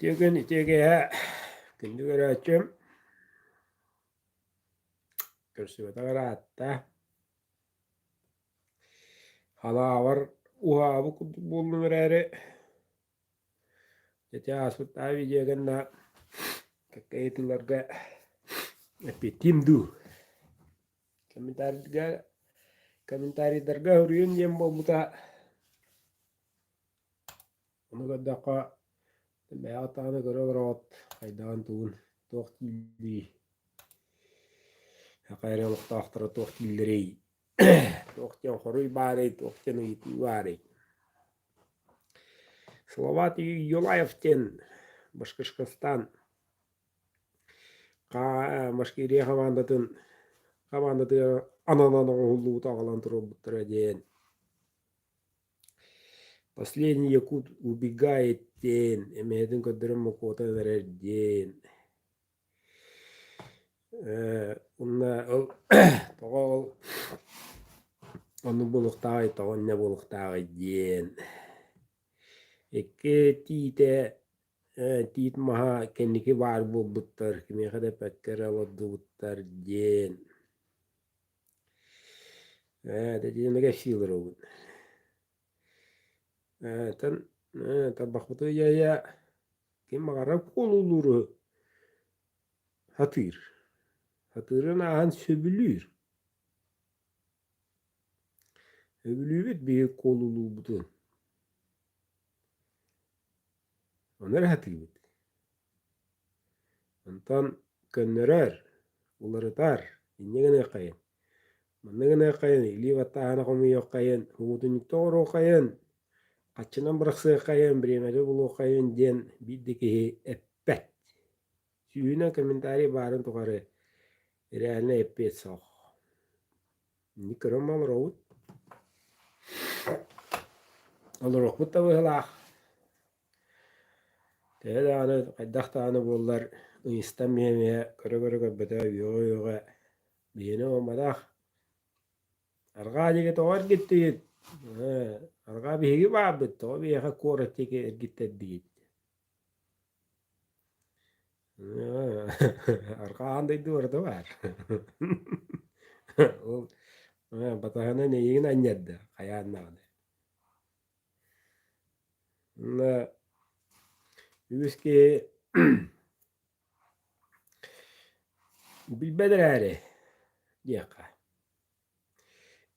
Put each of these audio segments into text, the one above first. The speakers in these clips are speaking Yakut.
Үтүө күн, үтүө киэһэ, күндү көрөөччүм. Көрсүбэтэх ыраатта. Халаабар уһаабыт курдук буоллум эрээри, ити ааспыттааҕы видео гэннэ кэккэ ыйытыыларга эппиэттиим дуу. Комментарийга комментарийдарга суруйун диэн буолбута. Ону көрдөххө, бэйэҕит даҕаны көрө олороҕут хайдаҕын тугун, туох дииллэрий, саха эрэ олохтоохторо туох дииллэрий, туох диэн хоруй баарый, туох диэн ыйытыы баарый. Салават Юлаев диэн Башкортостан Башкирия хамаандатын хамаандатыгар ананан оҥоһуллубута аҕалан туруорбуттара диэн Последний якут убегает диэн эмэһэтин көрдөрөн мокуота эрэр диэн уонна ол тоҕо ол оннук буолуохтааҕый, тоҕо инньэ буолуохтааҕый диэн икки тиитэ тиит маһа кэнники баар буолбуттар, кимиэхэ да эппэккэ эрэ олордубуттар диэн Ээ, итинник кэпсии олоробун. Ээ, оттон ээ, тарбахпытын ыйа-ыйа ким баҕарар куолулууру сатыыр. Сатыырын ааһан сөбүлүүр. Сөбүлүүбүт биһиги куолулуурбутун. Ону эрэ сатыыбыт. Онтон көннөрөр, уларытар, инньэ гыныаххайын, манна гыныаххайын, илии баттааһына хомуйуоххайын, уутунньукта оҥоруоххайын, хаччынан бырахсыаххайын, бириэмэтэ булуоххайын диэн биир да киһи эппэт. Сүүһүнэн комментарий баарын тухары реально эппиэт суох. Инник көрөн олоробут. Олоруохпут да быһыылаах. Төһө даҕаны, хайдах даҕаны буоллар, ыйыстан миэмэ көрө-көрө көрбөтө, үөҕэ-үөҕэ биһиэнэ буолбатах. Арҕаа диэки тоҕо эргиттигит? Ээ, арҕаа биһиги баарбыт, тоҕо биһиэхэ куорат диэки эргиттэрдигит? Арҕаа аан дойду барыта баар. Ол батаһынан эйигин анньарда, хайаан даҕаны. Уонна үгүс киһи билбэт эрээри диэххэ,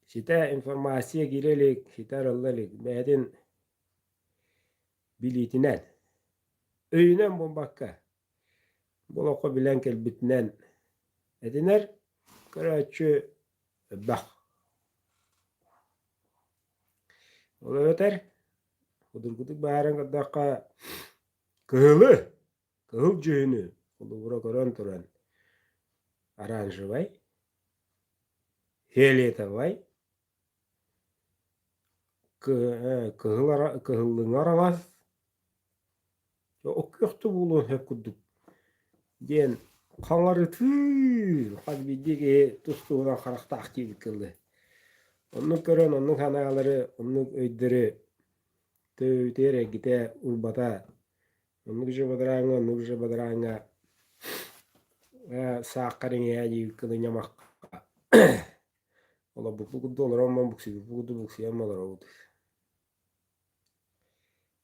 ситэ информация киирэ илик, ситэ арылла илик, бэйэтин билиитинэн, өйүнэн буолбакка, бу олоххо билэн кэлбитинэн этинэр көрөөччү элбэх. Ол эбэтэр судургутук быһааран көрдөххө, кыһылы, кыһыл дьүһүнү холобура көрөн туран оранжевай, фиолетовай, кыһыл кыһыллыҥы араҥас Оккуохтуу буолуон сөп курдук диэн хаҥарытыы хас биирдии киһи тус-туһунан харахтаах диэбиккэ дылы. Оннук көрөн, оннук санаалары, оннук өйдөрү төбөбүтүгэр эргитэ урбата, оннук же бадарааҥҥа, оннук же бадарааҥҥа сааххар иҥэһэ диэбиккэ дылы ньамахха олорбуппут курдук олорон буксуйбуппут курдук буксуйан олоробут.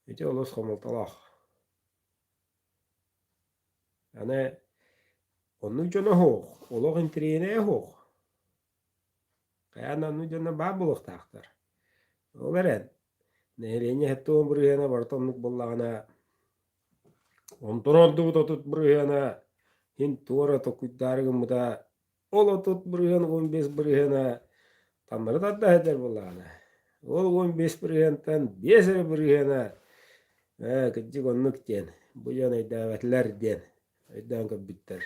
Ити олус хомолтолоох. Аны оннук дьоно суох, олох интэриэһинэйэ суох. Хайаан да оннук дьоно баар буолуохтаахтар. Ол эрэн, нэһилиэнньэ 70 бырыһыана барыта оннук буоллаҕына, онтон ордубут 30 бырыһыана син туора толкуйдаары гыммыта Ол 30 бырыһыан, 15 бырыһыана таҥнары тарда сылдьар буоллаҕына, ол 15 бырыһыантан 5 эрэ бырыһыана ээ, кырдьык оннук диэн, бу дьон өйдөөбөтүлэр диэн өйдөөн көрбүттэр.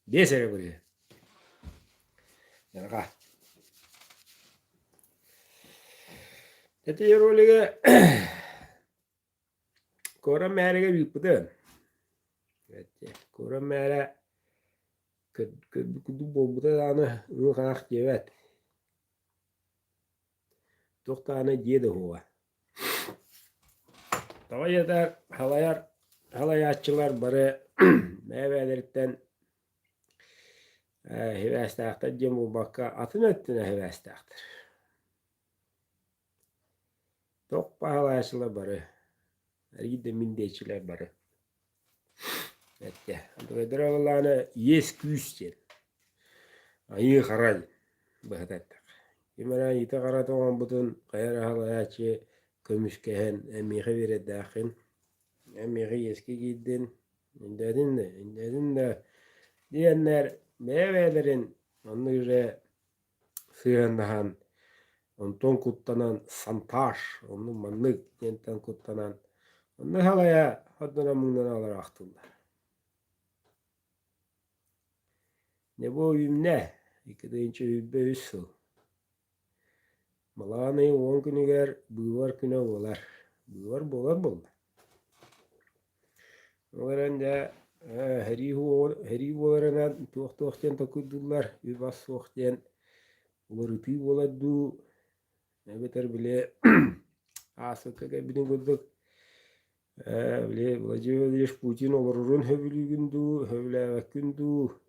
5 эрэ бырыһыан. Дьарҕа. Ити ролига Куорат мээригэр ыыппытым. Куорат мээрэ көрбүт курдук буолбута даҕаны ыы-хаах диэбэт. Туох даҕаны диэ да суоҕа. Тоҕо диэтэр халайар халайааччылар бары бэйэ-бэйэлэриттэн сибээстээхтэр диэн буолбакка, атын өттүнэн сибээстээхтэр. Туох баһылааччылар бары, эргий да мин диэччилэр бары. Эттэ. Антыбайдара буоллаҕына иэс-күүс диэн. Айыы-хара диэн быһата эттэххэ. Ким эрэ айыыта-хара тоҥорбутун хайа эрэ халайааччы көмүскэһэн эмиэхэ биэрэдээххин, эмиэхэ иэскэ киирдин, индээтин да, индээтин да диэннэр бэйэ-бэйэлэрин оннук эрэ сыһыаннаһан, онтон куттанан шантаж, оннук маннык диэнтэн куттанан, онно салайа хордонон муҥнана олороохтууллар. Дьэ бу үүннэ, 2023 сыл. Балаҕан ыйын 10 күнүгэр быыбар күнэ буолар. Быыбар буолар буолла. Ол эрэн дьэ сэрии буоларынан туох-туох диэн толкуйдууллар, үп-ас суох диэн уларытыы буолар дуу, эбэтэр били ааспыкка кэлбитин курдук били Владимир Владимирович Путин олорорун сөбүлүүгүн дуу, сөбүлээбэккин дуу,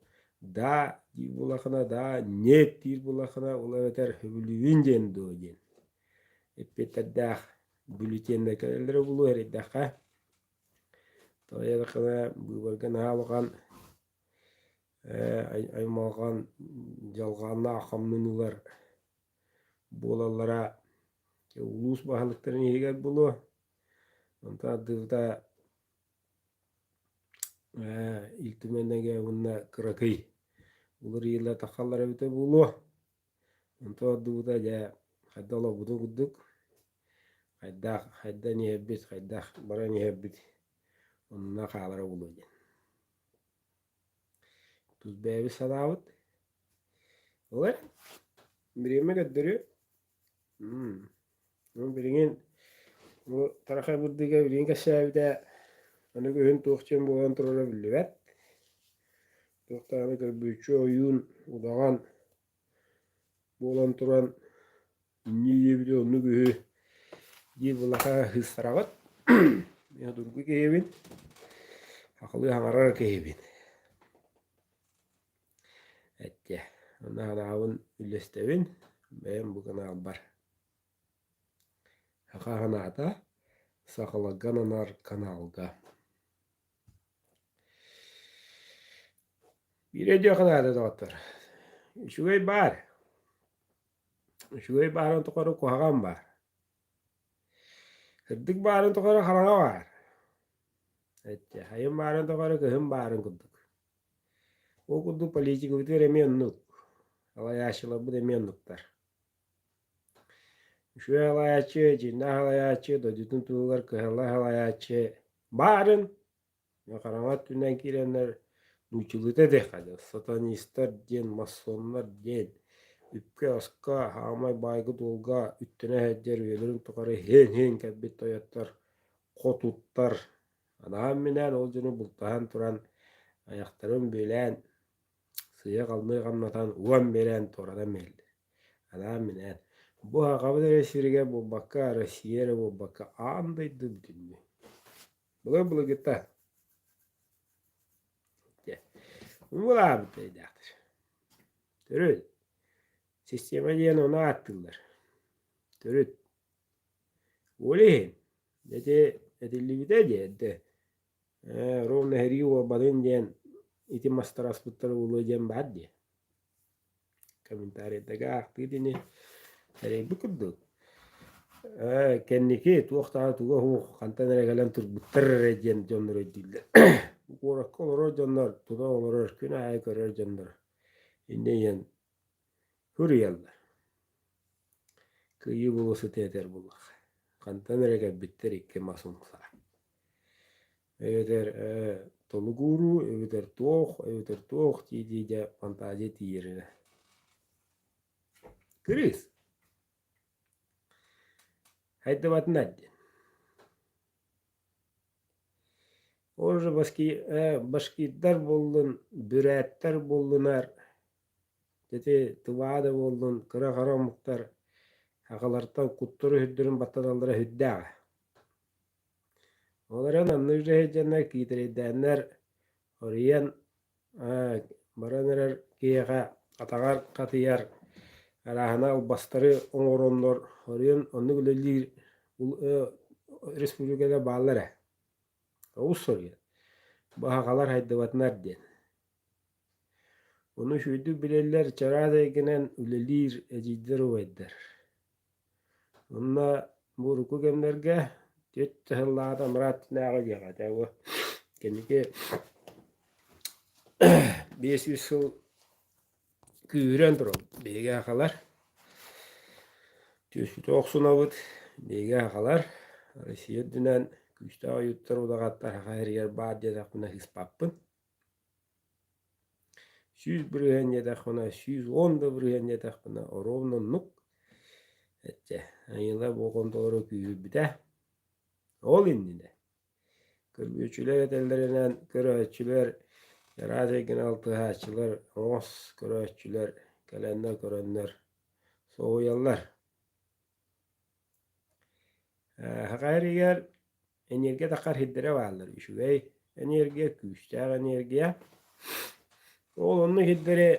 да диир буоллаххына да, нет диир буоллаххына ол эбэтэр сөбүлүүбүн диэн дуо диэн эппиэттэрдээх бюллетеннэр кэлэллэрэ буолуо эрэйдэххэ. Тоҕо диэтэххинэ быыбарга наһаа улахан аймалҕан, дьалҕааннаах хамнаныылар буолаллара улуус баһылыктарын иһигэр буолуо. Онтон ардыыта Ил Түмэнэгэ уонна кыракый уларыйыылар таххаллар эбитэ буолуо. Онтон ордубута дьэ хайдах олорбутун курдук, хайдах хайдан иһэрбит, хайдах баран иһэрбит онно хаалара буолуо диэн. Тус бэйэбит санаабыт. Ол эрэн бириэмэ көрдөрүө. Билигин бу Тарахай Бурдуга билигин кэпсээбитэ аны күһүн туох диэн буолан турара биллибэт. Туох даҕаны көрбүччү ойуун удаҕан буолан туран инньэ диэбитэ оннук үһү диир былаха сыыстараҕыт. Мин судургу киһибин, сахалыы саҥарар киһибин. Эттэ, онно санаабын үллэстэбин, бэйэм бу каналбар. Саха санаата сахаларга ананар каналга. Биир өйдүөххэ наада доҕоттор. Үчүгэй баар. Үчүгэй баарын тухары куһаҕан баар. Сырдык баарын тухары хараҥа баар. Эттэ, сайын баарын тухары кыһын баарын курдук. Ол курдук политикабытыгар эмиэ оннук. Салайааччыларбыт эмиэ оннуктар. Үчүгэй салайааччы, дьиҥнээх салайааччы, дойдутун туһугар кыһаллар салайааччы баарын Хараҥа өттүнэн киирэннэр нууччалыыта этиэххэ дылы сатанистар диэн, масоннар диэн үпкэ-аска, хаамай баайга-дуолга үттэнэ сылдьар үйэлэрин тухары иһэн-иһэн кэлбит тойоттор, хотуттар анаан-минээн ол дьону бултаһан туран айахтарын бүөлээн, сыыйа-халныы хамнатан уган биэрэн туоратан биэрэллэр. Анаан-минээн. Бу Сахабыт эрэ сиригэр буолбакка, Россия эрэ буолбакка, аан дойду бүтүннүү. Былыр-былыргыта Уҥулаабыт эйдээхтэр. Төрүт. Система диэн ону ааттыыллар. Төрүт. Ол иһин ити этиллибитэ дии эрдэ ровно сэрии уолбатын диэн ити мастар аспыттара буолуо диэн баар дии. Комментарийдарга аахтыыр ини эрэйбит курдук. Ээ, кэнники туох даҕаны туга суох хантан эрэ кэлэн турбуттар эрэ диэн дьоннор өйдүүллэр. Бу куоракка олорор дьоннор, тута олорор, күн аайы көрөр дьоннор инньэ иһэн суруйаллар. Кыайыы буолуо сыта этэр буоллахха. Хантан эрэ кэлбиттэр икки мас умса. Эбэтэр толук ууруу, эбэтэр туох, эбэтэр туох дии-дии дьэ фантазия тиийэринэ. Кырыыс. Хайдыбатынар диэн. Ол же башкирдар буоллун, бүрээттэр буоллунар, ити тываа да буоллун, кыра-хара омуктар аҕалартан куттары-сүрдэрин баттаталлара сүрдээҕэ. Ол эрэн оннук дьаһайдьаннар киитэрэйдээннэр оруйан баран эрэр киһиэхэ атаҕар хатыйар арааһына албастары оҥороннор оруйан оннук үлэлиир республикада бааллар ээ. Олус соруйан. Баһаҕалар хайдыбатынар диэн. Ону үчүгэйдик билэллэр чараас эйгэнэн үлэлиир эдьиийдэр-убайдар. Онно бу урукку кэмнэргэ түөрт сыллааҕыта мыраат түнээҕи диэххэ этэ бу кэнники 500 сыл күүһүрэн турабыт биһиги сахалар түөспүтү охсунабыт биһиги сахалар Россия үрдүнэн күүстээх ойууттар удаҕаттар саха сиригэр баар диэтэхпинэ сыыспаппын. 100% диэтэхпинэ, 110 да бырыһыан диэтэхпинэ, оруобуна оннук. Эчэ, айыыла болҕомтолоро күүһүрбүтэ. Ол иннинэ көрбүөччүлэр этэллэринэн көрөөччүлэр, араас эйгэни алтыһааччылар, оҥос көрөөччүлэр кэлэннэр көрөннөр соһуйаллар. Саха сиригэр энергия таххар сирдэрэ бааллар. Үчүгэй энергия, күүстээх энергия. Ол оннук сирдэри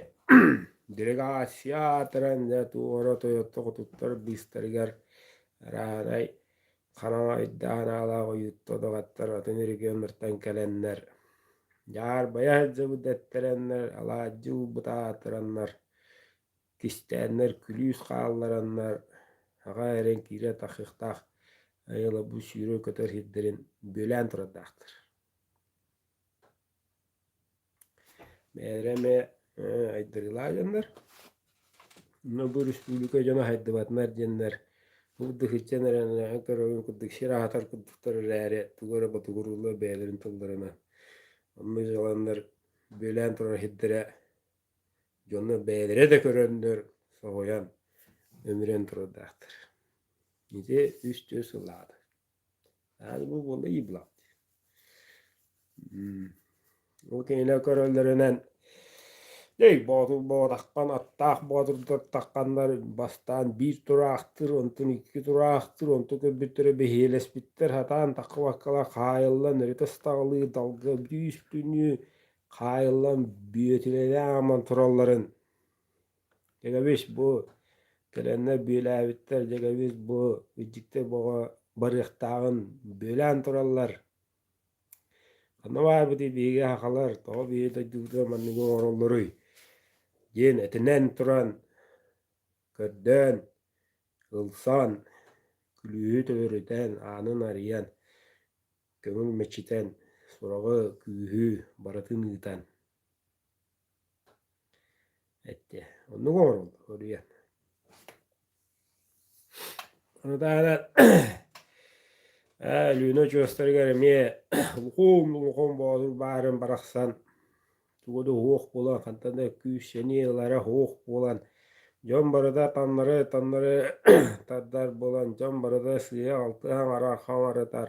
делегация аатыран дьэ туора тойотто хотуттар быыстарыгар арааһынай хараҥа өйдөөх-санаалаах ойуутта удаҕаттар атын регионнартан кэлэннэр дьаарбайа сылдьыбыт дэттэрэннэр алаадьы уурбут аатыраннар кистээннэр, күлүүс хааллараннар, аҕа эрэн киирэ тахыахтаах айыла бу сүүрэр-көтөр сирдэрин бүөлээн турардаахтар. Бэйэлэрэ эмиэ айдарыылаах дьоннор. Онно бу республика дьоно хайдыбатынар диэннэр курдук иччэн эрэн көрөрүн курдук сир аһатар курдуктар эрээри тугу эрэ ботугурууллар бэйэлэрин тылларынан. Онно дьаланнар бүөлээн турар сирдэрэ Дьоно бэйэлэрэ да көрөннөр соһуйан, өмүрэн турардаахтар. Ити үс-түөрт сыллааҕыта. Аа бу буолла иблат. Ол кинилэр көрөллөрүнэн Эй, боотур боотаххан аттаах боотурдар тахханнар бастаан биир тураахтыр, онтон икки тураахтыр, онтон көрбүттэрэ бэһиэлэспиттэр, сатаан таххыбаккалар хаайыллан өрүтэ ыстаҕалыы далга бүүс-түнүү хаайыллан бүөтүлэлээн ааман туралларын Дьэгэбис бу кэлэннэр бүөлээбиттэр, дьэгэбис бу илдьиттэр боҕо барыахтааҕын бүөлээн тураллар. Ханна баарбытый биһиги сахалар, тоҕо биһиги дойдубутугар манныгы оҥороллоруй диэн этинэн туран, көрдөөн, ылсан, күлүүһү төлөрүтэн, аанын арыйан көҥүл мэччитэн, сураҕы, күүһү барытын ыытан эттэ. Оннук оҥороллор уруйан. Ону таһынан Өлүөнэ очуостарыгар эмиэ улухан-улухан боотур баарын барахсан туга да уһуох буолан, хантан да күүс-сэниэ ылара уһуох буолан, дьон барыта таннары-таннары тардар буолан, дьон барыта сыыһа-халты хаҥарар хаҥарытар,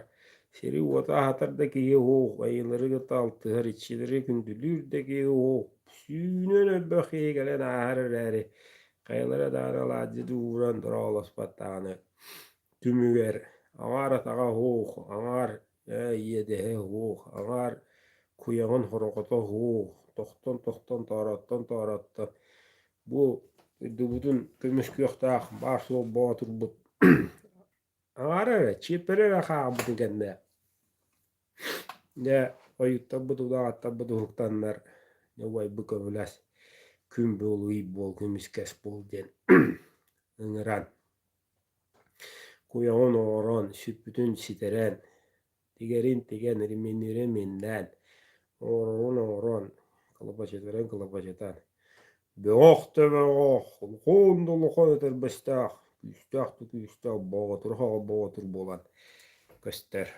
сири-уоту аһатар да киһи уһуох, айыылары кытта алтыһар, иччилэри күндүлүүр да киһи уһуох, сүүнүөн элбэх киһи кэлэн ааһар эрээри, хайалара даҕаны алаадьы ууран дороолоспот даҕаны түмүгэр аҥаар атаҕа уһуох, аҥаар иэдэһэ уһуох, аҥаар куйаҕын хорохото уһуох, тохтон-тохтон, тоороттон-тоороттон бу дойдубутун көмүскүөхтээх баар-суох боотурбут аҥаара эрэ, чиэппэрэ эрэ хаалбытын кэннэ дьэ ойуттарбыт, удаҕаттарбыт уһуктаннар дьэ убайбыт көмүлэс күн буол, ый буол, көмүскэс буол диэн ыҥыран Куйаҕын оҥорон, сүппүтүн ситэрэн, тигэрин тигэн, реминнирин миннээн, оҥорорун оҥорон, кылабачытарын кылабачытан, бөҕөх да бөҕөх, улахан да улахан этэрбэстээх, күүстээх да күүстээх, боотур хаҕа боотур буолан көстөр.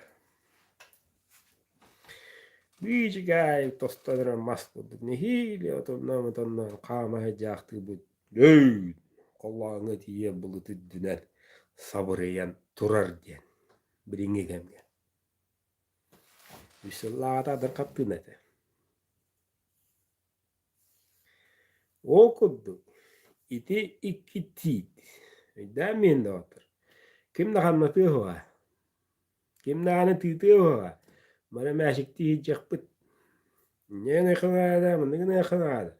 Биичигээй тостон эрэр мас курдук нэһиилэ отонноон-отонноон хаама сылдьаахтыырбыт Өй, халлааҥҥа тиийэ былыт үрдүнэн сабырыйан турар диэн билиҥҥи кэмҥэ. Үс сыллааҕыта атын хартыына этэ. Ол курдук ити икки тиит өйдөөн миин доҕоттор ким да хамнатыа суоҕа. Ким даҕаны тыытыа уһаҕа, бары мээчиктии сылдьыахпыт. Инньэ гыныахха наада, маннык гыныахха наада,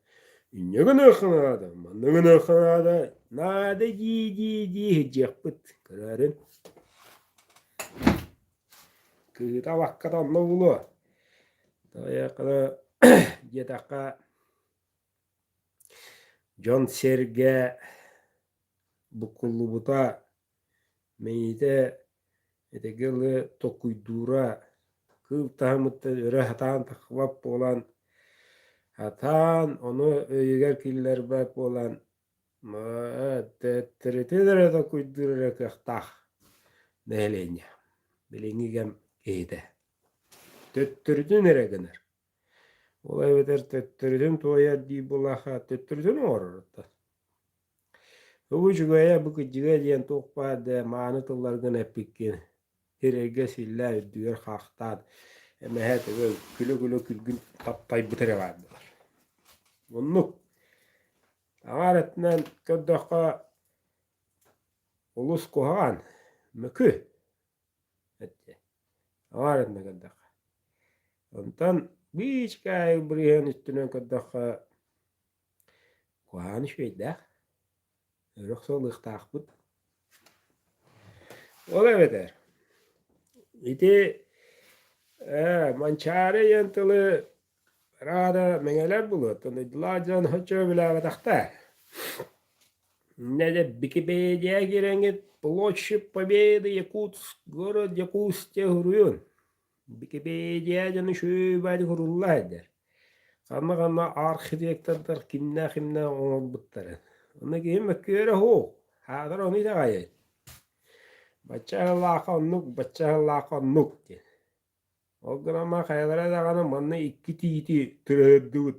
инньэ гыныахха наада, маннык гыныахха наада, наада дии-дии-дии сылдьыахпыт, көрөөрүн. Кыыһыта абакката онно буолуо. Тоҕо диэтэххэ дьон-сэргэ буккуллубута мэйиитэ этигэ дылы толкуйдуура кыыл таһымыттан өрө сатаан тахсыбат буолан, сатаан ону өйүгэр киллэрбэт буолан төттөрүтүн эрэ толкуйдуур эрэ кыахтаах нэһилиэнньэ билиҥҥи кэм киһитэ. Төттөрүтүн эрэ гынар. Ол эбэтэр төттөрүтүн туойар дии буоллахха төттөрүтүн оҥорор оттон. Бу үчүгэйэ, бу кырдьыга диэн туох баар да мааны тылларгын эппиккин сирэйгэ силлээ үрдүгэр хаахтаан эмэһэ төбө күлэ-күлэ күлгүн таптайбыт эрэ баар буолар. Оннук. Аҥаар өттүнэн көрдөххө олус куһаҕан, мөкү эттэ. Аҥаар өттүнэн көрдөххө. Онтон биичкэ бырыһыан үстүнэн көрдөххө Куһаҕан үчүгэйдээх, өрө охсуолуохтаахпыт. Ол эбэтэр ити ээ Манчаары диэн тылы араада мэҥэлэр булуоттан дойдулаах дьон соччо сөбүлээбэтэхтэр. Инньэ дьэ Википедия киирэҥҥит Площадь Победы Якутск, город Якутск суруйун. Википедия дьон үчүгэй сурулла сылдьар. Ханна-ханна архитектордар кимнээх-кимнээх оҥорбуттарын. Онно киһи мөккүөрэ суох, аатар ону итэҕэйэр. Бачча сыллаахха оннук, бачча сыллаахха оннук диэн. Ол гынан баран хайалара даҕаны манна икки тиити тырыһырдыбыт,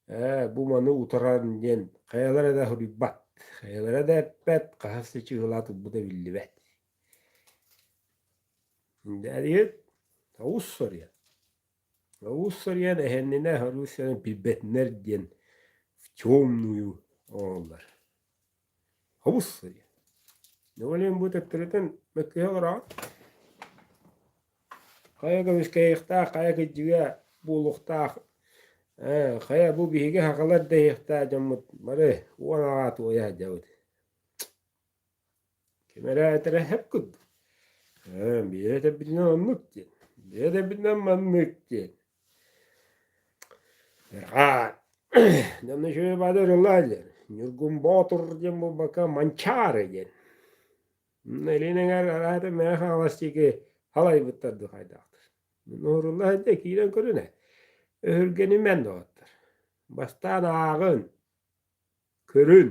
ээ бу маны утаран диэн хайалара да суруйбат, хайалара да эппэт, хаһыс да чыыһылаа турбута биллибэт. Дээдиһит оҕус соруйан Оҕус соруйан эһэннинэ Руссияны билбэтинэр диэн в темную оҥороллор. Оҕус соруйан. Ол иһин бу төттөрүтүн мөккүһэ олороҕун. Хайа көмүскэһиэхтээх, хайа кырдьыга буолуохтаах, ээ, хайа бу биһиги сахалар дэһиэхтээх дьоммут бары уон аҕаа туойа сылдьабыт. Ким эрэ этэрэ сөп курдук. Ээ, биирэ этэбитинэн оннук диэн, биирэ этэбитинэн маннык диэн. Арҕаа дьонно үчүгэй баада ырыллаа диэн. Ньургун Боотур диэн буолбакка Манчаары диэн. Илин эҥэр араата Мэҥэ Хаҥалас диэки халайбыттар дуу хайдахтар. Нуурулла сылдьа киирэн көрүнэ. Өһүргэнимэн доҕоттор. Бастаан ааҕын, көрүн,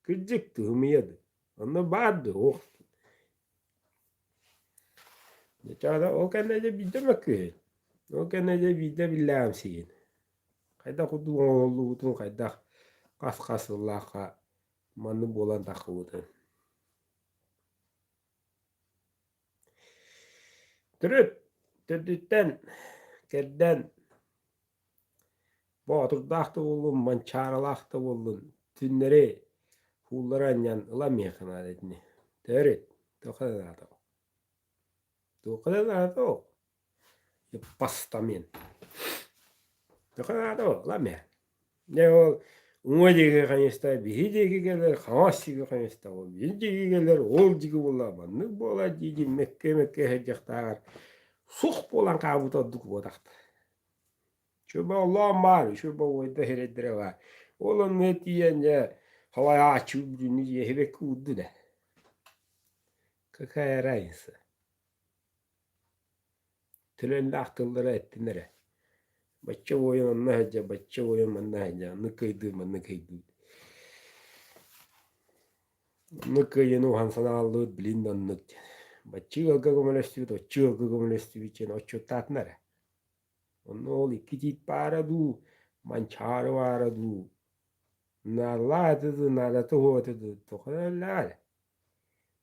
Кырдьык тыһымыйа да, онно баар да суох. Дьэ ол кэннэ дьэ биирдэ мөккүһүн, ол кэннэ дьэ биирдэ биллээҕимсийин. Хайдах курдук оҥоһуллубутун, хайдах хас-хас сыллаахха маннык буолан таххыбытын. Төрүт төрдүттэн кэрдэн Боотурдаах да буоллун, манчааралаах да буоллун, түннэри кууллары анньан ылан миэхэ наада итини. Төрүт, туохха да наада ол. Туохха да наада ол. Постамент. Туохха да наада ол, ылан миэхэ. Дьэ ол уҥа диэки хайыста, биһи диэки кэлэр, хаҥас диэки хайыста, ол биһи диэки кэлэр, ол диэки буолла, маннык буолар дии-дии мэккэ-мэккэ сылдьыахтааҕар суох буолан хаалбыта ордук буотахтар. Чуба олоон баар, чуба уойда сирэйдэрэ баар. Ол онно тиийэн дьэ халайааччы бүтүннүү дьиэһибэккэ уурду да. Какая разница? Төлөннөөх тыллара эттин эрэ. Бачча буойан онно сылдьар, бачча буойан манна сылдьар, оннук кыайдыы, маннык кыайдыы. Оннук кыайыыны уһан санааллыбыт билин да оннук диэн. Бачча ыалга көмөлөстүбүт, оччо ыалга көмөлөстүбүт диэн отчуоттаатынар эрэ. Онно ол икки тиит баара дуу, манчаары баара дуу, наадалаах этэ дуу, наадата суох этэ дуу, тоҕо эллээх эрэ.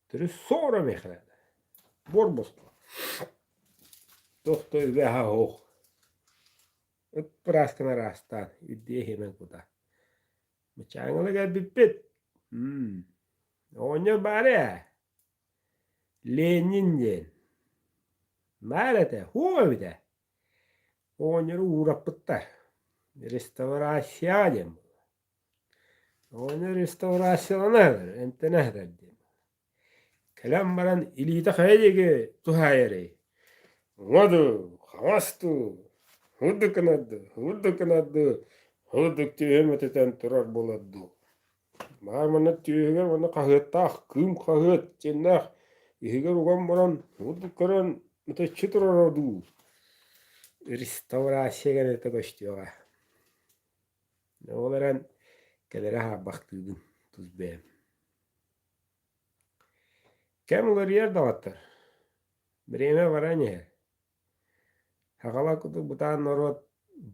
Төрүт суора миэхэ буор босхо. Туох да үбэ-аһа суох. Ып-ырааскын араастаан, үрдүө иһимэн кута. Мычааҥҥыла кэлбиппит. Оҕонньор баара ээ. Ленин диэн. Баар этэ, һуох эбитэ. Оҕонньору уураппыттар. Реставрация диэн буолла. Оҕонньор реставрациялана сытар, эмтэнэ сытар диэн. Кэлэн баран илиитэ хайа диэки туһаайарый? Уҥа дуу, хаҥас дуу, һурдук гынар дуу, һурдук гынар дуу, һурдук түөһүм этитэн турар буолар дуу. Баар манна түөһүгэр уонна хаһыаттаах, кыым хаһыат дьиҥнээх иһигэр уган баран һурдук көрөн мытаччы турара дуу. Реставрация кэнэтэ көстүөҕэ. Ол эрэн кэлэрэ хаалбахтыыбын тус бэйэм. Кэм уларыйар даҕаттар, бириэмэ баран иһэр. Сахалар курдук бытаан норуот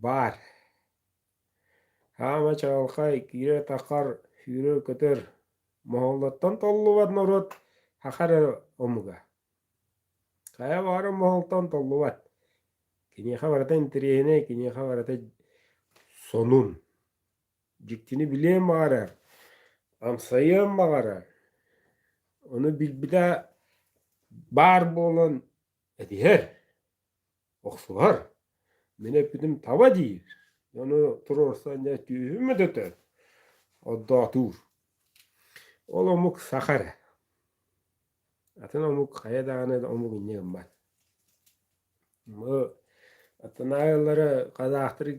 баар. Хаама чаҕылхай, киирэр-таххар, сүүрэр-көтөр, моһоллортон толлубат норуот саха эрэ омуга. Хайа баҕарар моһолтон толлубат. Киниэхэ барыта интэриэһинэй, киниэхэ барыта сонун. Дьиктини билиэн баҕарар, амсайыан баҕарар, ону билбитэ баар буолан этиһэр, охсуһар. Мин эппитим таба диир, ону туруорсан дьэ түөһүм өтөтөр, ордоотуур. Ол омук саха эрэ. Атын омук хайа даҕаны омук инньэ гыммат. Бу аттынаайылары, казахтары,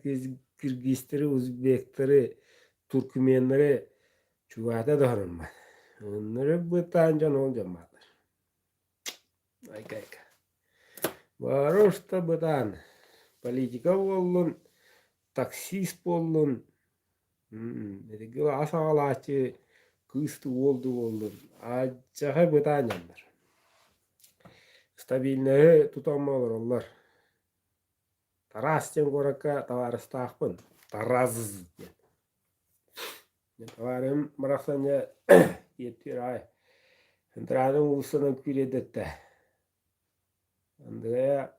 киргизтэри, узбектары, туркменнары чугаһата да соруммат. Оннору бытаан дьон ол дьон бааллар. Айка-айка. Бары бытаан. Политика буоллун, таксист буоллун, итиги ас аҕалааччы кыыс дуу, уол дуу буоллун, алдьархай бытаан дьоннор. Стабильноһы тутан олороллор. Тарас диэн куоракка табаарыстаахпын. Тараз диэн. Табаарыһым барахсан дьэ киэптиир аҕай. Центральнай уулуссанан күүлэйдэттэ. Андреа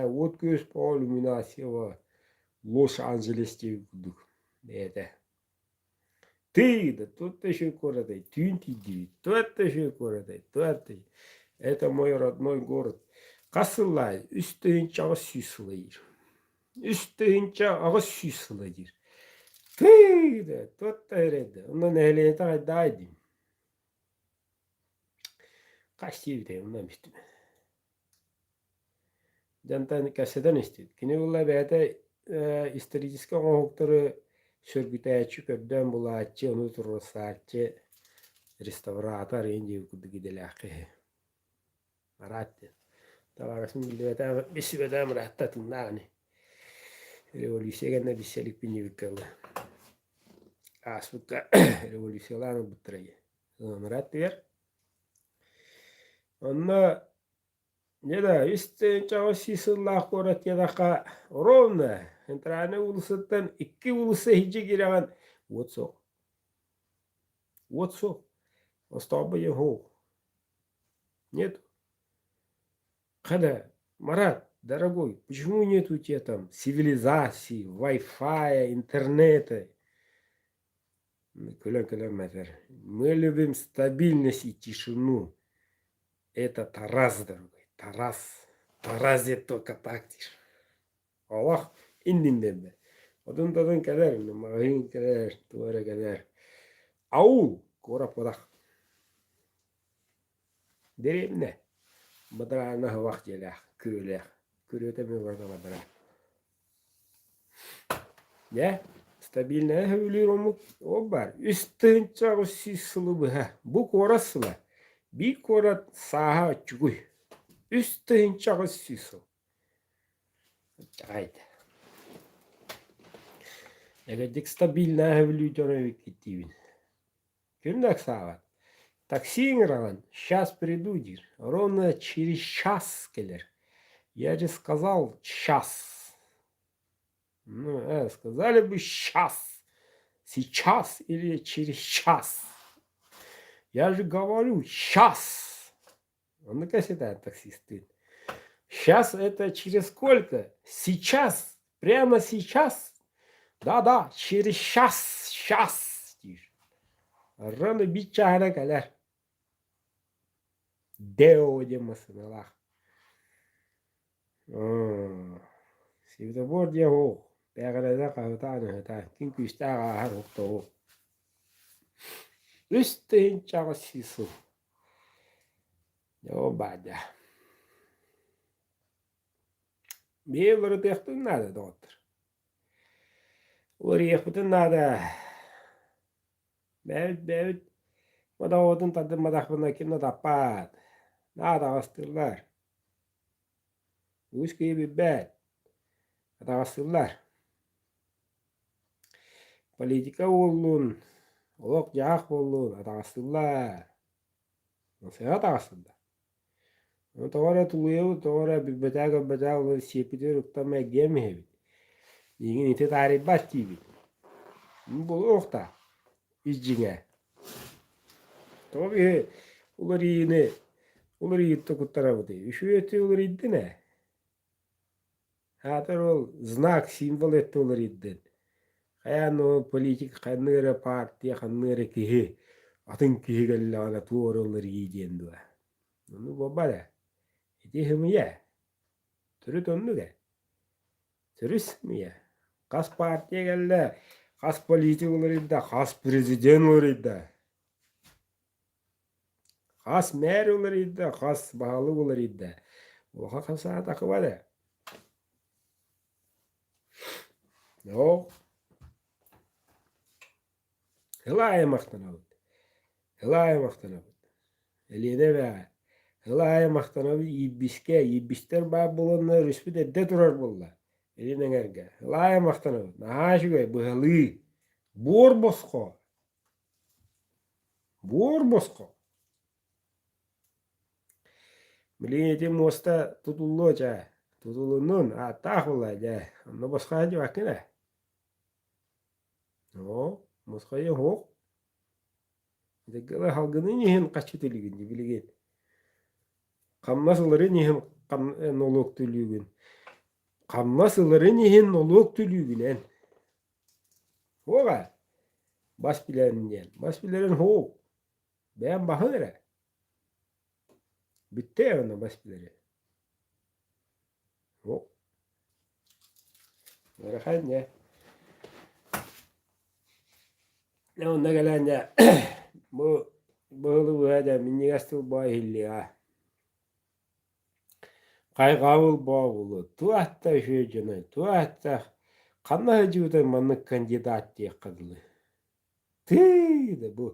уот күөс по иллюминация Лос-Анджелес диэбит курдук бэйэтэ. Ты, да тут еще куоратай, түүн тиийдибит, тут еще куоратай, тут Это мой родной город. Хас сыллаай? 3800 сыла диир. 3800 сыла диир. Ты, да, тут да, Онно нэһилиэнньэтэ хайдаай диим. Хас диэбитэй, онно эмистим. Дьонтон кэпсэтэн истибит. Кини буолла бэйэтэ историческай оҥоһуктары сөргүтээччи, көрдөөн булааччы, ону туруорсааччы, реставратор эҥин диэбит курдук идэлээх киһи. Мараат диэн. Табаарыспын биллибэтэҕим, билсибэтэҕим ыраатта тыыннаах ини. Революция кэннэ билсэ иликпин диэбиккэ дылы. Ааспыкка революциялаан ылбыттара дии. Мараат дигэр. Онно Дьэ да, үс тыһыынчаҕа сүүс сыллаах куорат диэтэххэ, ровно Центральнай уулуссаттан икки уулусса иһирдьэ киирэҕин, уот суох. Уот суох. Остообо суох. Нет. Когда, Марат, дорогой, почему нет у тебя там цивилизации, вай-фая, интернета? Күлэн-күлэн этэр. Мы любим стабильность и тишину. Это Тарас, дорогой, Тарас. Тарас диэт только так диир. Олох иннин биэрбэт. Одун-тодун кэлэр, маҕаһыын кэлэр, туох эрэ кэлэр. Аул, куорат курах. Дэриэбинэ. Бадараана аһыбах дьиэлээх, күрүөлээх. Күрүөтэ эмиэ барыта бадараан. Дьэ, стабильнайы сөбүлүүр омук ол баар. 3800 сылы быһа. Бу куорат сыла. Биир куорат сааһа оччугуй. 3800 сыл. Чаҕайда. Эгэдик стабильнай сөбүлүүр дьон эбиккит диибин. Ким да ыксаабат. Такси ыҥыраҕын, сейчас приду диир. Ровно через час кэлэр. Я же сказал час. Ну, сказали бы сейчас. Сейчас или через час. Я же говорю сейчас. Оннук кэпсэтэр таксистыын. Сейчас это через сколько? Сейчас? Прямо сейчас? Да-да, через час, сейчас диир. Рано биир чааһына кэлэр. Део диэн массыыналаах. Светофор диэн суох, бээҕирэнэ хаһытаан ыһытаан, ким күүстээх ааһар уһуктуоҕуҥ. 38 сыл. Дьэ ол баадьа. Биһиги уларытыахпытын наада, доҕоттор. Уларыйыахпытын наада. Бэйэбит бэйэбит модоҕобутун тардымматахпытына ким да таппат. Наада атаҕастыыллар. Үгүс киһи билбэт. Атаҕастыыллар. Политика буоллун, олох-дьаһах буоллун атаҕастыыллар. Сыһа атаҕастыыллар. Тоҕо эрэ тулуйабыт, тоҕо эрэ билбэтээ-көрбөтөө олорон сиэппитигэр уктан эргийэн иһэбит. Миигин ити таарыйбат диибит. Буолуохтаах ис дьиҥэ. Тоҕо биһи уларыйыыны уларыйыытта куттарабытый? Үчүгэй өттү уларыйдын ээ. Аатар ол знак, символ өттө уларыйдын. Хайаан ол политик ханнык эрэ партия, ханнык эрэ киһи атын киһи кэллэҕинэ туох эрэ уларыйыы диэн дуо? Ону буолбат ээ. Ити сымыйа. Төрүт оннук ээ. Төрүт сымыйа. Хас партия кэллэ, хас политик уларыйда, хас президент уларыйда. Хас мээр уларыйда, хас баһылык уларыйда. Улахан хамсааһын тахсыбат ээ. Оо. Сыл аайы махтанабыт. Сыл аайы махтанабыт. Элиэнэ эбээҕэ. Сыл аайы махтанабыт иирбискэ. Иирбистэр баар буоланнар өрүспүт эрдэ турар буолла. Илин эҥэргэ. Сыл аайы махтанабыт. Наһаа үчүгэй, быһалыы. Буор босхо. Буор босхо. Билигин ити муоста тутуллуо чээ, тутулуннун, ааттаах буолла дьэ, онно босхо сылдьыбаккын ээ. Оо, босхойо суох. Дьыгыла салгынын иһин хаччы төлүүгүн дии билигин. Хамнас ыларын иһин нолуок төлүүгүн. Хамнас ыларын иһин нолуок төлүүгүн эн. Суох ээ. Бас билэрин диэн. Бас билэрин суох. Бэйэм баһын эрэ. Бүттэ онно бас билэри. Суох. Ыарахан дьэ. Дьэ онно кэлэн дьэ бу быһылы быһа дьэ минньигэс тыл боо иһиллиэҕэ. Хайҕабыл бообулу туох да үчүгэй дьоной, туох да ханна сылдьыбытай маннык кандидат диэххэ дылы. Тыый да бу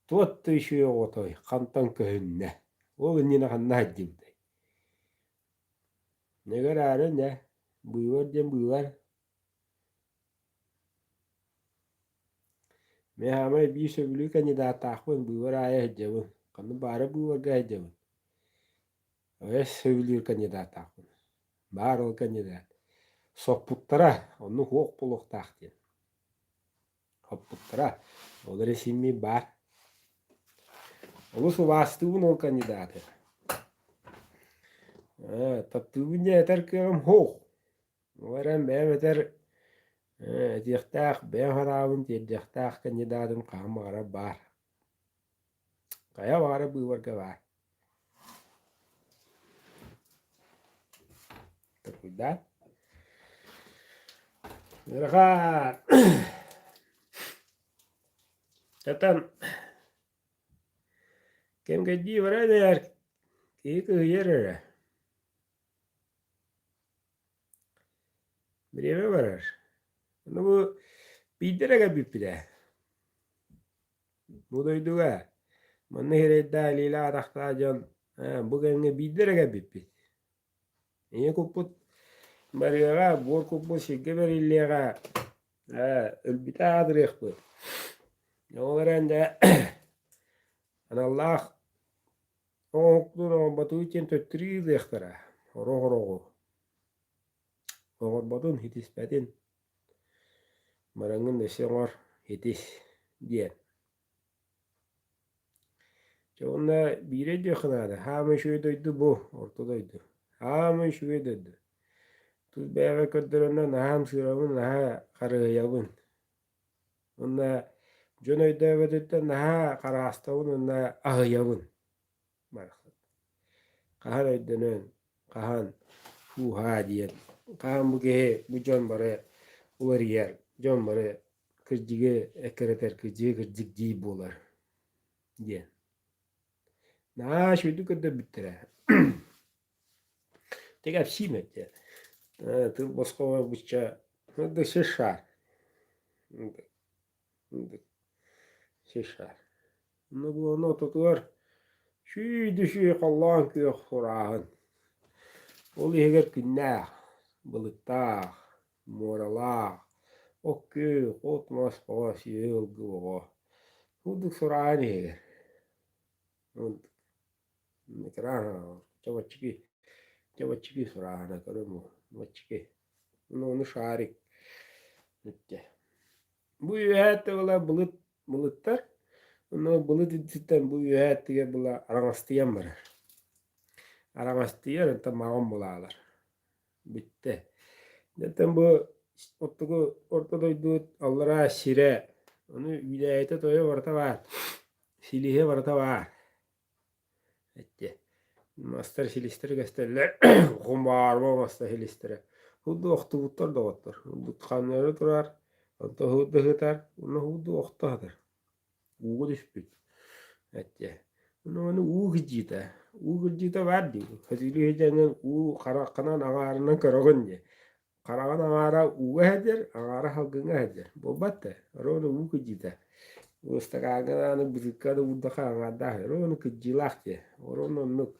туох да үчүгэй оҕотой хантан көһүннэ, ол иннинэ ханна сылдьыбытай. Нэгэр аара нэ, быыбар диэн быыбар. Мин хаамай биир сөбүлүүр кандидаттаахпын, быыбар аайы сылдьабын. Ханна баара быыбарга сылдьабын. Өс сөбүлүүр кандидаттаахпын. Баар ол кандидат. Соппуттара, оннук уох буолуохтаах диэн. Хоппуттара. Ол эрэ симмит баар. Олус убаастыыбын ол кандидаты. Ээ, таптыыбын диэн этэр кыаҕым суох. Ол эрэн бэйэм этэр этиэхтээх, бэйэм санаабын тиэрдиэхтээх кандидатым хаһан баҕарар баар. Хайа баҕарар быыбарга баар. Толкуйдаан. Ыарахан. Татан кэм-кэрдии баран иһэр киһи кыһыйар эрэ. Бириэмэ барар. Ону бу биирдэ эрэ кэлбиппит ээ. Бу дойдуга манна сирэйдээх илиилээх-атахтаах дьон ээ, бу кэмҥэ биирдэ эрэ кэлбиппит. Ийэ куппут барыаҕа, буор куппут сиргэ бэриллиэҕэ, ээ, өлбүтэ аатырыахпыт. Ол эрэн дьэ аналлаах Оҥоһуктуур оҥорботуу диэн төттөрү ыытыахтара, орох-ороҕу. Оҥорботун, ситиспэтин, бараҥҥын өссө оҥор, ситис диэн. Дьэ уонна биири өйдүөххэ наада, хаамай үчүгэй дойду бу, орто дойду. Хаамай үчүгэй дойду. Тус бэйэбэр көрдөрөннөр наһаа ымсыырабын, наһаа харыһыйабын. Уонна дьон өйдөөбөтүттэн наһаа хараастабын уонна аһыйабын барахсан. Хаһан өйдөнөн, хаһан. Фуһаа диэн хаһан бу киһи бу дьон бары уларыйар, дьон бары кырдьыгы эккирэтэр, кырдьыгы кырдьык дии буолар диэн. Наһаа үчүгэйдик көрдөрбүттэрэ. Кэпсиим этэ. Тыл босхо барбычча шар. Шар. Ону ортотугар сүүдү-сүү холлоон күөх сурааһын. Ол иһигэр күннээх, былыттаах, муоралаах, от күөх, от-мас оҕо, сүөһү-ылгы оҕо. Курдук сурааһын иһигэр. Чабаччыки, чабаччыки сурааһына көрөм чабаччыки. Ону шарик. Бу үөһээ тыла былыт былыттар, онно былыт үрдүттэн бу үөһээ өттүгэр была араҥастыйан барар. Араҥастыйар, онтон маҕан булаалар. Бүттэ. Оттон бу оттугу орто дойду аллараа сирэ, ону үүнээйитэ тойо барыта баар, силиһэ барыта баар. Эттэ. Мастар силистэрэ көстөллөр, хумаарба мастар силистэрэ. Худду охтубуттар доҕоттор. Ханнары турар, онто худду сытар, уонна худду охто сытар. Ууга түспүт. Эттэ. Ону ону уу кырдьыыта. Уу кырдьыыта баар дии. Хөтүлүү сылдьаҥҥын уу хараххынан аҥаарынан көрөҕүн дии. Хараҕын аҥаара ууга сылдьар, аҥаара салгыҥҥа сылдьар. Буолбат да, ровно уу кырдьыыта. Ыстакааҥҥа даҕаны, бытыыкка да уурдахха аҥаардаах ровно кырдьыылаах дии. Ровно оннук.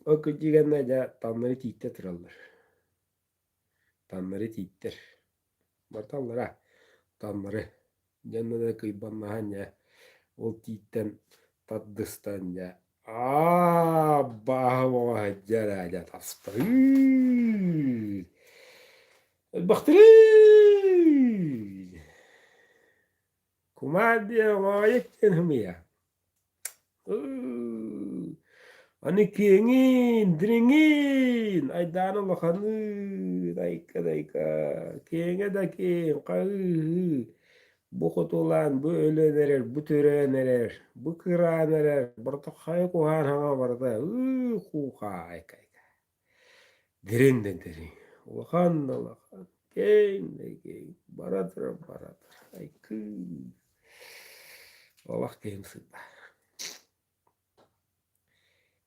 Ол кырдьыы кэннэ дьэ таҥнары тииттэ тураллар. Таҥнары тииттэр. Барталлара таҥнары. Дьэ да кыйбаннаһан дьэ ол тииттэн тардыстан дьэ аа бааһым оҕо сылдьар ээ дьэ таспарыы элбэхтэрий кумаар диэн оҥоойук диэн ымыйа Аны киэҥин, дириҥин, айдаана улаханын, айка-дайка, киэҥэ да киэҥ, хаһыы-ыһыы, бу хотулаан, бу өлөн эрэр, бу төрөөн эрэр, бу кыраан эрэр, барыта хайа куһаан хаҥа барыта ыы куухаа айка-айка. Дириҥ да дириҥ, улахан да улахан, киэҥ да киэҥ, бара турар, бара турар, айкыы. Олох киһим сыппа.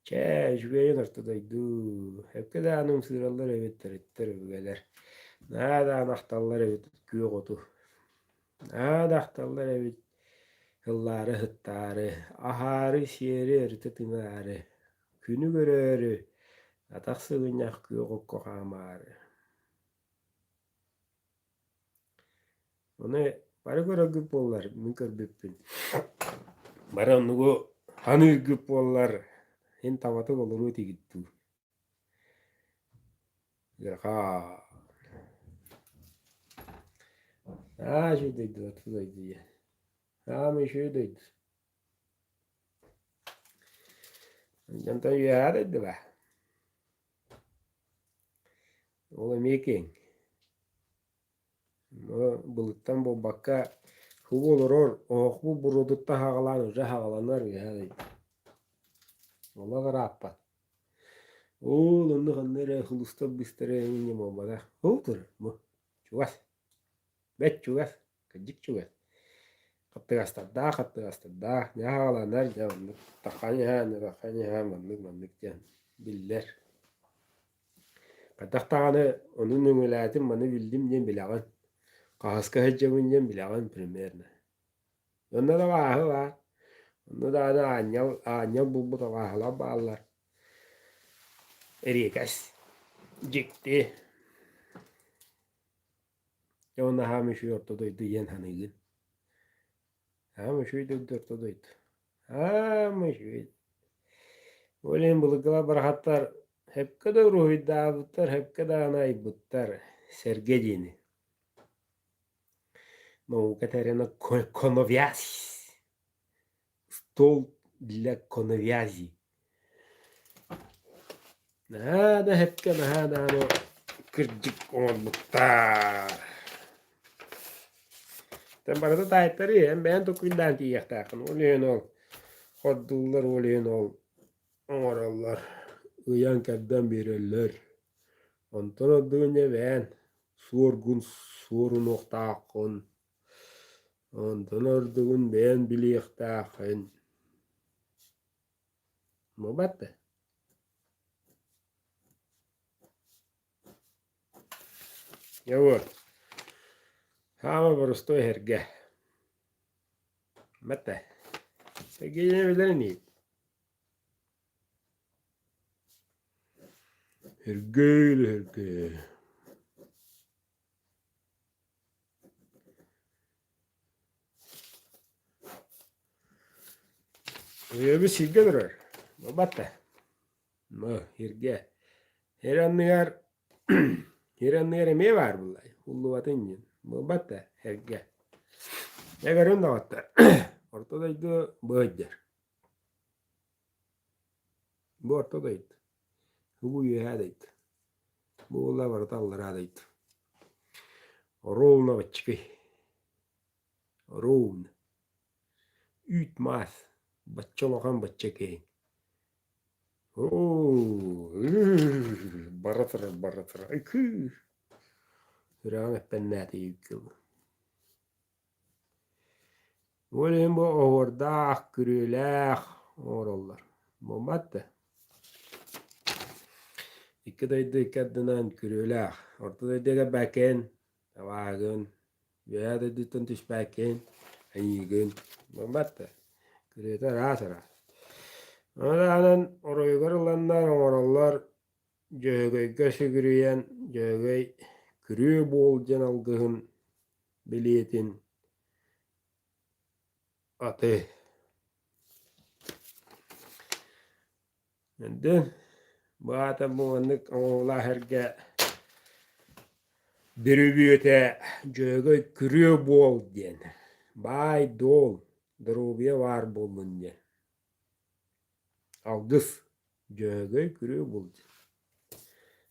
Чэ, үчүгэйин орто дойду. Өпкө даҕаны ымсыыраллар эбит төрүттэр өбүгэлэр. Наһаа даҕаны ахталлар эбит күөх оту. Наһаа да ахталлар эбит ыллаары ыһыктаары, аһаары-сиэри өрүтэ тыҥаары, күнү көрөөрү, атах сыгынньах күөх окко хаамаары. Ону бары көрөргүт буоллар, мин көрбүппүн. Бары оннугу ханыыргыт буоллар, һин табатык олоруо этигит дуу. Ыарахан. Аа, үчүгэй дойду, орто дойду диэн. Саамай үчүгэй дойду. Дьонтон үөһээ дойду баа. Ол эмиэ киэҥ. Былыттан буолбакка, кугу олорор оһохпут буруотуттан саҕалаан уже саҕаланар үөһээ дойду. Олох ырааппат. Ол онно ханна эрэ сулустар быстара эҥин буолбатах. Ол турар бу чугас. Бэт чугас, кырдьык чугас. Хаттыгастардаах, хаттыгастардаах, дьэ саҕаланар, дьэ оннук тахханьыһаан, тахханьыһаан маннык-маннык диэн биллэр. Хайдах даҕаны ону нөҥүөлээтим, маны биллим диэн билэҕин. Хаһыска сылдьабын диэн билэҕин примерно. Онно да абааһы баар. Онно даҕаны аанньал, аанньал булбут абааһылар бааллар. Эриэкэс, дьикти. Дьэ уонна аһаам үчүгэй орто дойду диэн саныыгын. Аһаам үчүгэй дойду орто дойду. Аам үчүгэй. Ол иһин былыргылар барахаттар сөпкө да уруһуйдаабыттар, сөпкө даҕаны айбыттар сэргэ диэни. Наука тэринэ коновязь. Стол для коновязи. Наһаа да сөпкө, наһаа даҕаны кырдьык оҥорбуттар. Тэн барыта таайтарыы, эн бэйэн толкуйдаан тиийиэхтээххин. Ол иһин ол хордууллар, ол иһин ол оҥороллор, ыйан-кэрдэн биэрэллэр. Онтон ордугун дьэ бэйэн суоргун суорунуохтааххын, онтон ордугун бэйэн билиэхтээххин. Буолбат да? Дьэ вот, саамай боростуой эһэргэ. Бэтэ. Сергей билэр инигит? Һэргээл, һэргээ. Өйөбүт сиргэ турар. Буолбат да? Мо, сиргэ. Сир анныгар сир анныгар эмиэ баар буоллай. Уллубатын диэн. Буолбат да? Сиргэ. Дьэ көрүҥ доҕоттор. Орто дойду быһыйдар. Бу орто дойду. Бу үөһээ дойду. Бу буолла барыта аллараа дойду. Ровно баччыкый. Ровно. Үүт-маас. Бачча улахан, бачча киэҥ. Оо, бара турар, бара турар. Ыкыы. Сүрэҕим эппэннээтэ икки Ол иһин бу оһуордаах, күрүөлээх оҥороллор. Буолбат да? Икки дойду икки ардынан күрүөлээх. Орто дойдуга бэкин, табаагын, үөһээ дойдуттан түспэккин, айыыгын. Буолбат да? Күрүөтэ араас-араас. Ону таһынан оройугар ыланнар оҥороллор Дьөһөгөйгө сүгүрүйэн Дьөһөгөй күрүө буол диэн алгыһын билиэтин аты Өндөн бу аата бу маннык оҥоһуулаах эргэ бүрүбүөтэ Дьөһөгөй күрүө буол диэн баай-дуол доруобуйа баар буоллун диэн алгыс Дьөһөгөй күрүө буол диэн.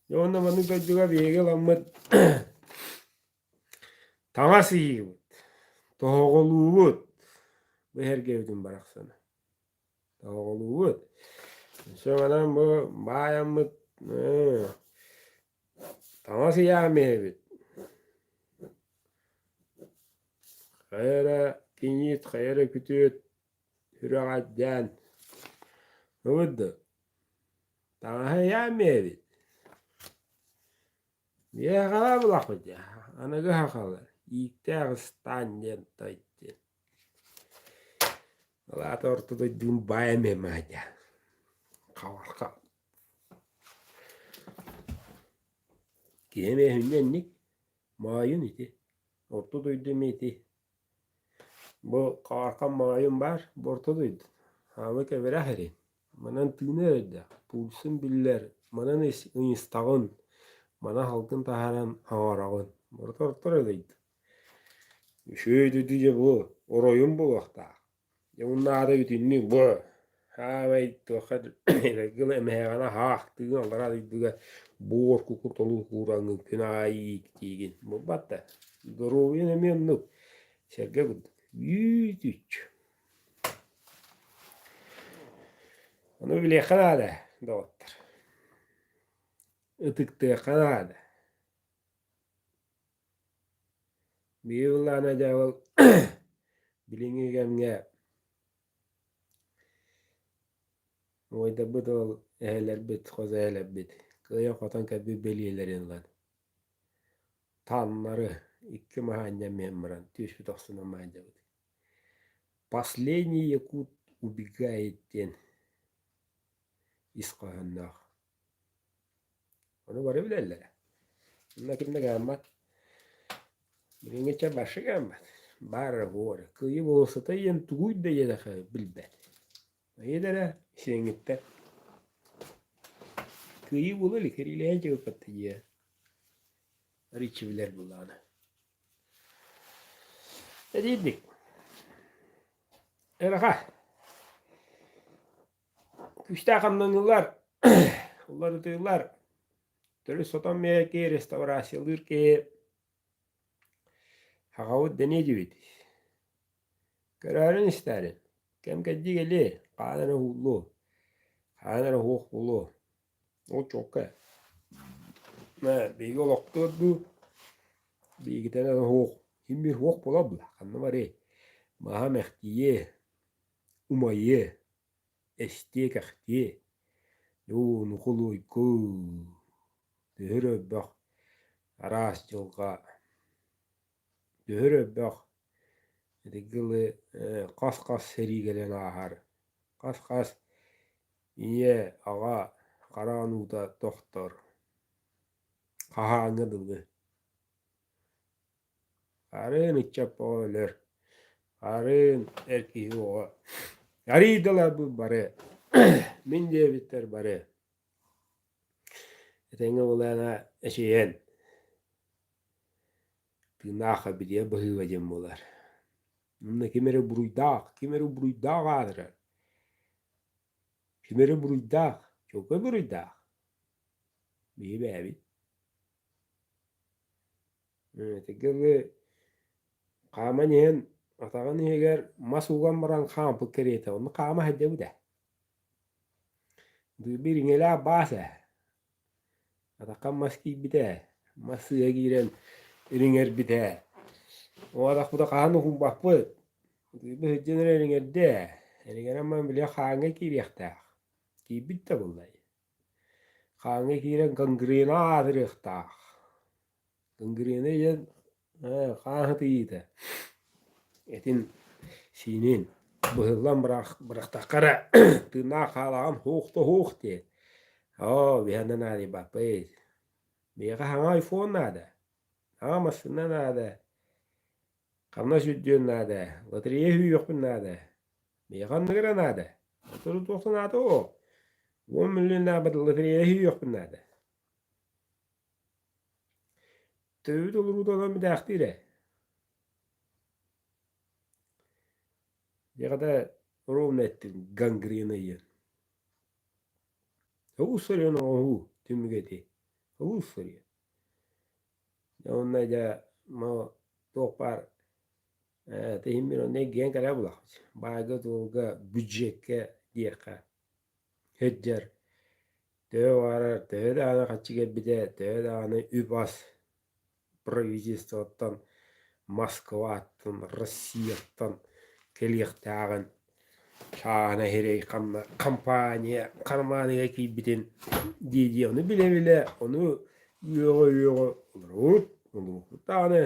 Дьэ уонна маннык дойдуга биһиги ыламмыт Таҥас ыйыыбыт, тоһоҕолуубут, бу эһэргэбитин барахсаны тоһоҕолуубут. Өссө манан бу баайаммыт таҥас ыйаан иһэбит. Хайа эрэ киниит, хайа эрэ күтүөт сүрэҕэлдьээн ылыт да таҥаһы ыйаан иһэбит. Миэхэҕэ булахпыт дии, аныгы сахалар ииктээх ыстаан диэн той диэн. Ол аата орто дойдугун баай эмиэ маадьа. Хабарха. Киһи эмиэ сүнньэ инник, моойун ити, орто дойду эмиэ ити. Бу хаархан моойун баар, бу орто дойду. Хаамыы кэбирэх эрин. Манан тыына эрэйдээх, пульсун биллэр, манан ыйыстаҕын, мана салгын таһааран оҥороҕун. Барыта орто эрэ дойду. Үчүгэй дойду дьэ бу оройун буолуохтаах. Дьэ уоннаата бүтүннүү бу хаамай туохха гына эмэһэҕинэ хаахтыын аллараа дойдуга буор кукур толуу куураҥҥын күн аайы ииктиигин. Буолбат да. Доруобуйаҥ эмиэ оннук. Сэргэ курдук. Үүт-үччү. Ону билиэххэ наада, доҕоттор. Ытыктыахха наада. Биир былаана дьэ ол билиҥҥи кэмҥэ уойдарбыт ол эһэлэрбит, хос эһэлэрбит кыайан-хотон кэлбит бэлиэлэрин ылан таҥнары икки маһы анньан иһэн баран түөспүт охсунан маайдабыт. Последний якут убегает диэн ис хоһоонноох. Ону бары билэллэрэ. Онно ким да гаммат. Билиҥҥиччэ башы гаммат. Баар эрэ буор. Кыайыы болуоссата диэн тугуй да диэтэхэ билбэт. Эйэлэрэ сиэҥҥиттэр. Кыайыы буола илик, кэриилэһэн чыгыппатта дии. Арыыччы билэр буоллаҕына. Эдиирдик. Эрэхэ. Күүстээх хамнаныылар, уларытыылар, төрүт сотон мээки реставрациялыыр киһи аҕабыт дэниэ диэбит. Көрөөрүн истээрин, кэм кэлдии кэлиэ, хаан эрэ уһууллуо, хаан эрэ уһуох буолуо. Ол чуолкай. Биһиги олохтуот дуу, биһигитэ суох, син биир суох буолабыла, ханна барыай, маһа мэхтийиэ, умайыа, эстиэ, кэхтиэ, дьуу, нукулуйку, төһөр өрбөх, араас дьылҕа, төһөр өрбөх, итинник дылы хас-хас сэрии кэлэн ааһар, хас-хас ийэ, аҕа хараан уута тохтор, хаһааҥҥа дылы. Арыын ыччат оҕо өлөр, арыын эр киһи оҕо. Арыйдылар бу бары, мин диэбиттэр бары. Этэҥҥэ буоллаҕына эчэйэн, тыыннаах эбитиэ быһыыба диэн буолар. Онно ким эрэ буруйдаах, ким эрэ буруйдаах аатырар. Ким эрэ буруйдаах, чуолкай буруйдаах. Биһи бэйэбит. Итигэ хааман иһэн атаҕын иһигэр мас уган баран хаампыт кэриэтэ, онно хаама сылдьабыт ээ. Биир иҥэлээх баас ээ. Атахха мас киирбитэ, мас сыыһа киирэн ириҥэрбитэ. Ол атахпыта хаһан уһуйбаппыт. Ытыйбыт сылдьан эрэ ириҥэрдэ. Ириҥэрэн баран били хааҥҥа киириэхтээх. Киирбит да буоллай. Хааҥҥа киирэн гангрена аатырыахтаах. Гангрена диэн хаан сытыйыыта. Этин сиинин быһыллан бырахтахха эрэ тыыннаах хаалаҕын һуох да һуох диэн. Оо, биһиэнэ наадыйбаппыт. Биһиэхэ саҥа айфон наада, саҥа массыына наада, хамнас үрдүөн наада, лотерея сүүйүөхпүн наада. Миэхэ оннук эрэ наада. Оттон туох санаата оо? 10 миллионнаах лотерея сүүйүөхпүн наада. Төбөбүт олоруута онон бүтээхтиир ээ. Дьэҕэтэ ровно эттим гангрена диэн. Олус сөрүөн оҥоһуу түмүгэ ити. Олус сөрүөн. Уонна дьэ туох баар Тиһин мин онно эргийэн кэлэ булахпыт. Баайга-дуолга, бюджеккэ диэххэ сылдьар. Төһө баҕарар, төһө даҕаны харчы кэлбитэ, төһө даҕаны үп-ас правительствоттан, Москваттан, Россияттан кэлиэхтээҕин чааһынай сирэй ханна компания хармааныгар киирбитин дии-дии ону билэ-билэ, ону үөҕэ-үөҕэ олоробут, олоруохпут даҕаны.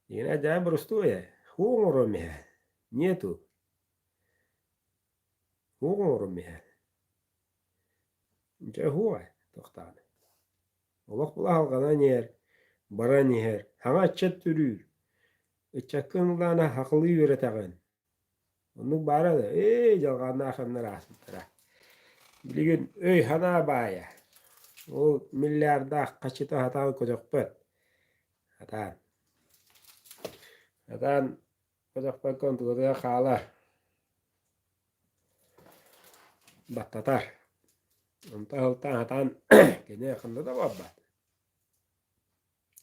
Дьиҥэ дьаа боростуой ээ, һуу оҥоруом иһэ, нету, һуу оҥоруом иһэ. Дьэ һуу ээ, туохтаҕына. Олох була иһэр, баран иһэр, саҥа ыччат төрүүр. Ыччаккын ыллаана сахалыы үөрэтэҕин. Оннук баара да, ээ дьалҕааннаах кэмнэр ааспыттара. Билигин өй-санаа баайа. Ол миллиардаах хаччыта сатаан көтөхпөт. Сатаан. Сатаан көтөхпөккө онтукатыгар хаалар. Баттатар. Онтон сылтаан сатаан кини ханна да барбат.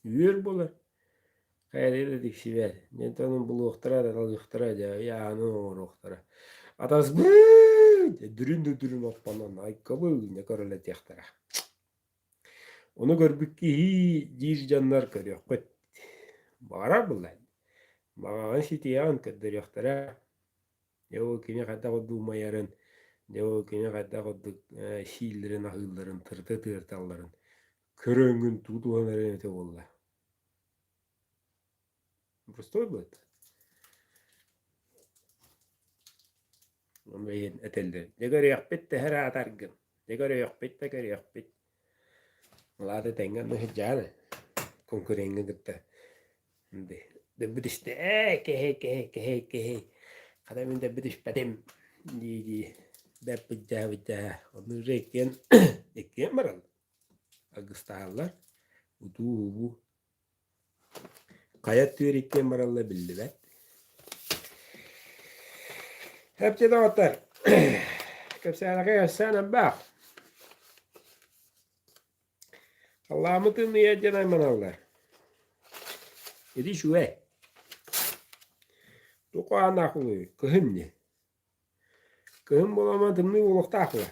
Үөр буолар. Хайалыы да тиксибэт. Дьэ онон булуохтара да талыахтара дьэ ыйааһыны оҥоруохтара. Атасбыт! Дүрүн да дүрүн оппонон айкабы көрөлөтүөхтэрэ. Ону көрбүт киһи диир дьоннор көрүөххүт. Баҕарар буоллаҕа. Баҕаҕын ситиэҕин көрдөрүөхтэрэ. Дьэ ол кини хайдах курдук умайарын, дьэ ол кини хайдах курдук сииллэрин, аһыылларын, тырыта тыырталларын көрөҥҥүн тугу туһанарын этэ буолла. Простой будет. Ону иһин этэллэр. Дьэ көрүөхпүт төһө ыраатаргын. Дьэ көрүөхпүт да көрүөхпүт. Ол аата тэҥҥэ онно сылдьаҕын конкуреҥҥа кытта. Дөббү түстэ ээ кэһэй кэһэй кэһэй кэһэй хата мин дөббү түспэтим дии-дии бэрт быдьаа-быдьаа онно уже иккиэн иккиэн бараллар аргыстаһаллар утуу-убуу хайа өттүгэр иккиэн бараллар биллибэт Эпчи доҕоттор кэпсээрэхэ кэпсээн элбэх Халлааммыт тымныйа диэн айманаллар. Ити үчүгэй. Туох хааннаах буолуой? Кыһын ини. Кыһын буоламмын тымныы буолуохтаах дуо?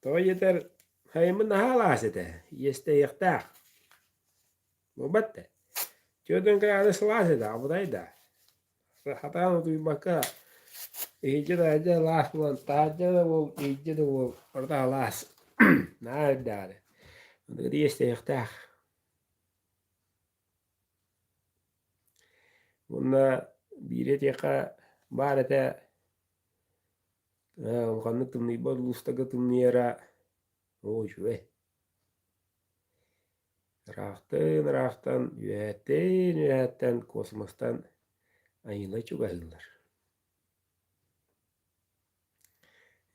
Тоҕо диэтэр хайыммын наһаа алаас этэ, иэстэһиэхтээх. Буолбат да. 40 кыраадыс сылаас этэ, абытай да. Хатаан утуйбакка иһирдьэ-таһырдьа алаас буолан, таһырдьа да буол, иһирдьэ да буол, барыта алаас. Наһаа эрдээҕи. Аныгы иэстэһиэхтээх. Уонна биири этиэххэ баар этэ улаханнык тымныйбат улуустарга тымныйара оо үчүгэй. Ыраахтан-ыраахтан, үөһэттэн-үөһэттэн космостан айыыла чугаһыыллар.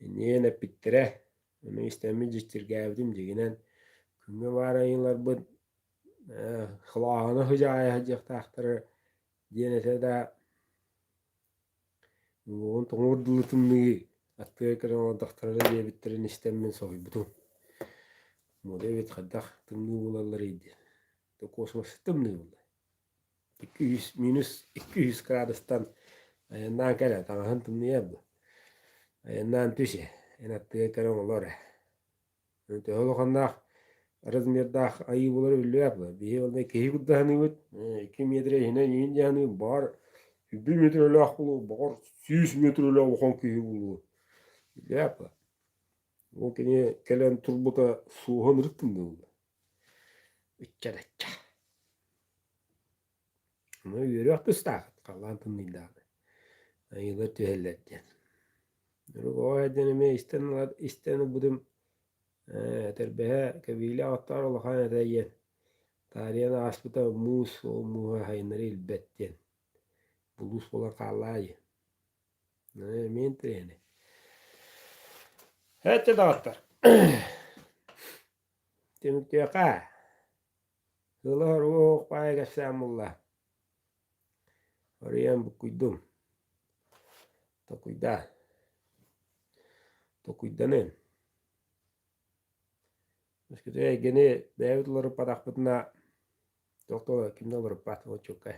Иннинэн эппиттэрэ, ону истэммит дьиктиргээбитим дьиҥинэн күҥҥэ баар айыыларбыт хылааһына сыдьаайа сылдьыахтаахтара диэн этэ да уҥуоҕун тоҥуор дылы тымныы аттыгар кэлэн олордохторуна диэбиттэрин истэммин соһуйбутум. Муода эбит хайдах тымныы буолалларый диэн. Космос тымныы буолла. 200 минус 200 градустан айаннаан кэлэ таҥаһын тымныйар дуо? Айаннаан түс эн аттыгар кэлэн олор ээ. Төһө улаханнаах размердаах айыы буолара биллибэт буолар. Биһи онно киһи курдук саныыбыт, 2 метрэ иһинэн иһин дии саныыбыт, баҕар 1 метрэлээх буолуо, баҕар 100 метрэлээх улахан киһи буолуо. Биллибэт буолар. Ол кини кэлэн турбута суоһун ырык тымныы буолла. Ычча-дачча. Ону үөрүөх тустаахыт, халлаан тымныйдаҕына. Айыылар түһэллэр диэн. Оҕо сылдьан эмиэ истэн истэн ылбытым ээ этэрбэһэ кэбиилээх оттоор улахан этэ диэн таарыйан ааспыта муус ол мууһа сайыннары илбэт диэн булуус буолан хааллаа дии. Ээ эмиэ интэриэһинэй. Эчэ доҕоттор түмүктүөххэ Ыла оруо баайа кэпсээн булла. Арыйан буккуйдум. Токуйдаа. Токуйданыам. Өскөтө эйгэни бэйэбит уларыппатахпытына туох да ким да уларыппат ол чуолкай.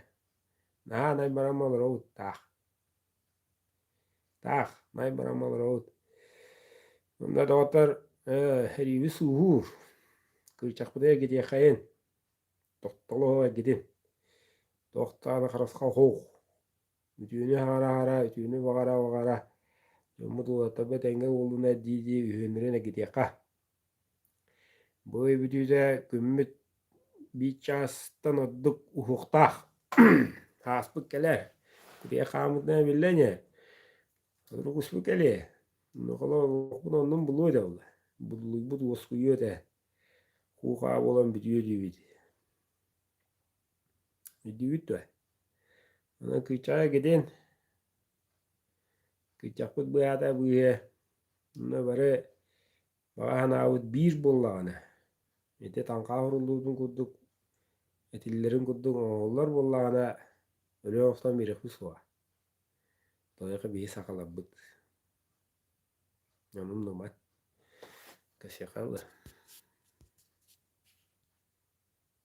Наһаа най баран олоробут таах. Таах, най баран олоробут. Онно доҕоттор эрииби сууһуур. Кыычахпытын эргитиэххэйин. Тохтолоһо эргитин. Туохтааны харысхал хоох. Үтүөнү аһара-аһара, үтүөнү баҕара-баҕара дьоммут уолаттарбыт тэҥҥэ буоллунар дии-дии үһүөннэрин эргитиэххэ. Бу ый бүтүүтэ күммүт биир чаастан ордук уһуохтаах. Ааспыт кэлэр. Кутуйах хааммытынан биллэ ини. Сотору кэлиэ. Нохоло олохпун оннун булуо этэ буолла. Буллуйбут уоскуйуо этэ. Куу-хаа буолан бүтүө диибит. Өйдүүгүт дуо? Онон кыычаҕа кэтин. Кыычахпыт быһаата быыһа. Онно бары Баҕа санаабыт биир буоллаҕына, ити таҥха оһоруллубутун курдук, этиллэрин курдук оҥоһуллар буоллаҕына, өлө охсон биэриэхпит суоҕа. Тоойуоха биһи сахаларбыт. Ону умнумат. Косяка ылар.